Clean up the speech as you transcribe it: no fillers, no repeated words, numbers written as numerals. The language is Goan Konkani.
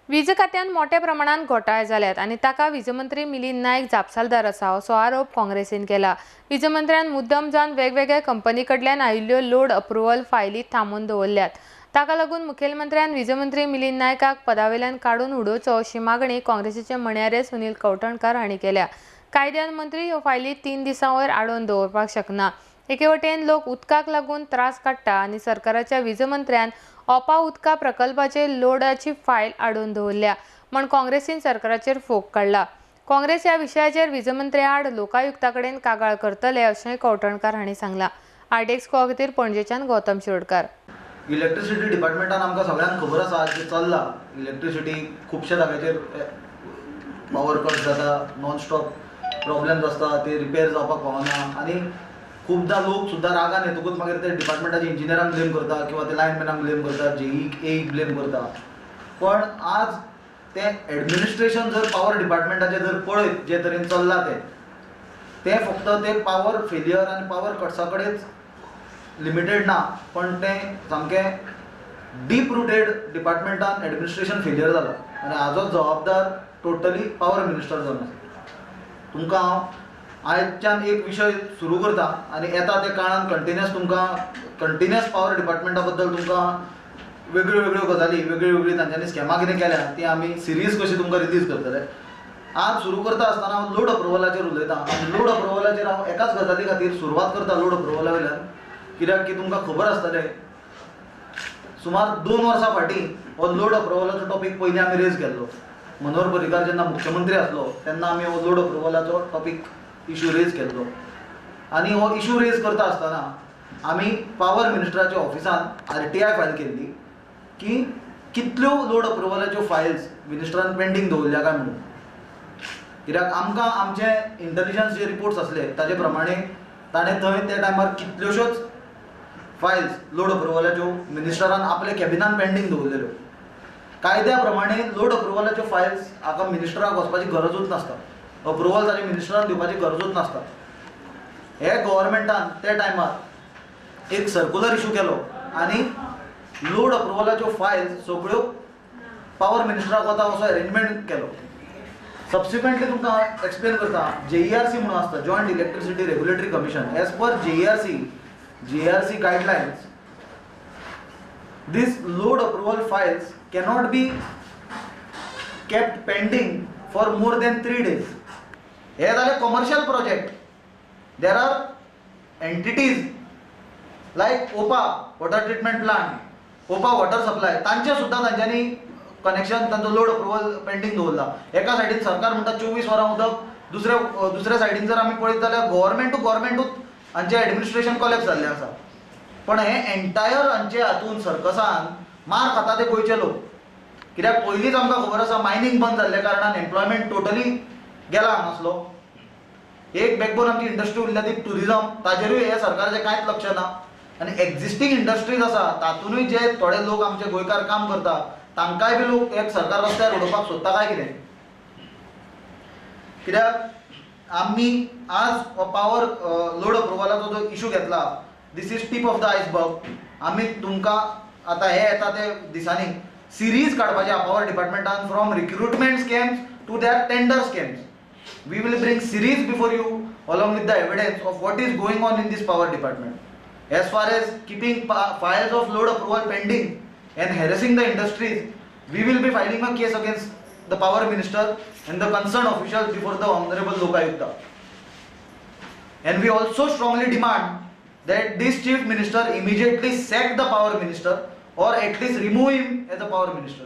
वीज खात्यान मोठ्या प्रमाणात घोटाळे जाल्यात आनी ताका वीज मंत्री मिलिंद नायक जापसालदार आसा असो आरोप काँग्रेसीन केला. वीज मंत्र्यान मुद्दम जावन वेगवेगळ्या कंपनी कडल्यान आयिल्ल्यो लोड अप्रुव्हल फायली थांबोवन दवरल्यात. ताका लागून मुखेलमंत्र्यान वीज मंत्री मिलिंद नायकाक पदावेल्यान काडून उडोवचो अशी मागणी काँग्रेसीचे म्हणयारे सुनील कवठणकार हांणी केल्या. कायद्यान मंत्री ह्यो फायली 3 दिसां वयर आडोवन दवरपाक शकना. एके वटेन लोक उदकाक लागून त्रास काडटा आनी सरकाराच्या वीज मंत्र्यान ओपा उदका प्रकल्पाचे लोडाची फायल आडोवन दवरल्या म्हण काँग्रेसीन सरकाराचेर फोग काडला. काँग्रेस ह्या विशयाचेर वीज मंत्री आड लोकायुक्ता कडेन कागाळ करतले अशेंय कवठणकार हांणी सांगलां. आरटीएक्स गोवा खातीर पणजेच्यान गौतम शिरोडकार. इलेक्ट्रिसिटी डिपार्टमेंटान आमकां सगळ्यांक खबर आसा आज जें चल्लां, इलेक्ट्रिसिटी खुबश्या जाग्याचेर पावर कट जाता, नॉन स्टॉप प्रॉब्लेम्स आसता, ते रिपेर जावपाक पावना आनी खुबदां लोक सुद्दां रागान येतकूच मागीर ते डिपार्टमेंटाचे इंजिनियरांक ब्लेम करता किंवा ते लायनमॅनांक ब्लेम करता, जेईक एईक ब्लेम करता. पण आज तें एडमिनिस्ट्रेशन जर पावर डिपार्टमेंटाचें जर पळयत जे तरेन चल्लां तें तें फक्त तें पावर फेलियर आनी पावर कट्सा कडेच लिमिटेड ना, पण तें सामकें डीप रुटेड डिपार्टमेंटान एडमिनिस्ट्रेशन फेलियर जालां आनी हाजो जबाबदार टोटली पावर मिनिस्टर जावन आसा. तुमकां हांव आयच्यान एक विशय सुरू करता आनी येता त्या काळान कंटिन्युअस तुमकां कंटिन्युअस पावर डिपार्टमेंटा बद्दल तुमकां वेगळ्यो वेगळ्यो गजाली, वेगळी वेगळी तांच्यांनी स्कॅमां कितें केल्या ती आमी सिरीज कशी तुमकां रिलीज करतले. आज सुरू करता आसतना हांव लोड अप्रुवलाचेर उलयतां आनी लोड अप्रुवलाचेर हांव एकाच गजाली खातीर सुरवात करता लोड अप्रुवला वयल्यान, कित्याक की तुमकां खबर आसतलें सुमार 2 वर्सां फाटीं हो लोड अप्रुवलाचो टॉपीक पयलीं आमी रेज केल्लो. मनोहर पर्रीकार जेन्ना मुख्यमंत्री आसलो तेन्ना आमी हो लोड अप्रुवलाचो टॉपीक इशू रेज केल्लो आनी हो इशू रेज करता आसतना आमी पावर मिनिस्टराच्या ऑफिसान आरटीआय फायल केल्ली की कितल्यो लोड अप्रुवलाच्यो फायल्स मिनिस्टरान पेंडींग दवरल्या काय म्हणून. कित्याक आमकां आमचे इंटेलिजन्स जे रिपोर्ट्स आसले ताजे प्रमाणे ताणें थंय त्या टायमार कितल्योश्योच फायल्स लोड अप्रुवलाच्यो मिनिस्टरान आपल्या कॅबिनान पेंडींग दवरलेल्यो. कायद्या प्रमाणे लोड अप्रुवलाच्यो फायल्स हाका मिनिस्टराक वचपाची गरजूच नासता, अप्रुवल ताजे मिनिस्टरान दिवपाची गरजूच नासता. हे गव्हर्मेंटान त्या टायमार एक सर्कुलर इशू केलो आनी लोड अप्रुवलाच्यो फायल्स सगळ्यो पावर मिनिस्टराक वता असो अरेंजमेंट केलो. सबसिक्वेंटली तुमकां हांव एक्सप्लेन करता, जेईआरसी म्हणून आसता, joint electricity regulatory commission. As per JERC guidelines this load approval files cannot be kept pending for more than 3 days. हे जाले commercial project. There are entities like Opa water treatment plant, Opa water supply, तांचे सुद्दां तांच्यांनी कनेक्शन तांचो लोड अप्रुवल पेंडींग दवरला. एका सायडीन सरकार म्हणटा 24 वरां उदक, दुसऱ्या सायडीन जर आमी पळयत जाल्यार गव्हर्मेंट टू गव्हर्मेंटूच हांचें एडमिनिस्ट्रेशन कॉलेप्स जाल्लें आसा. पण हे एंटायर हांचे हातून सर्कसान मार खाता ते गोंयचे लोक, कित्याक पयलींच आमकां खबर आसा मायनींग बंद जाल्ल्या कारणान एम्प्लॉयमेंट टोटली गेला हांगासलो. एक बॅकबोन आमची इंडस्ट्री उरल्या ती ट्युरिजम, ताजेरूय हे सरकाराचें कांयच लक्ष ना. आनी एक्झिस्टींग इंडस्ट्रीज आसा तातूनय जे थोडे लोक आमचे गोंयकार काम करता तांकांय बी लोक एक सरकार रस्त्यार उडोवपाक सोदता काय कितें. कित्याक आमी आज हो पावर लोड अप्रुवलाचो जो इशू घेतला, this is tip of the iceberg. आमी तुमकां आतां हे येता ते दिसांनी सिरीज काडपाची power डिपार्टमेंटान, from recruitment schemes to their tender schemes. We will bring series before you along with the evidence of what is going on in this power department as far as keeping files of load approval pending and harassing the industries. We will be filing a case against the power minister and the concerned officials before the Honorable Lokayukta. And we also strongly demand that this chief minister immediately sack the power minister or at least remove him as a power minister.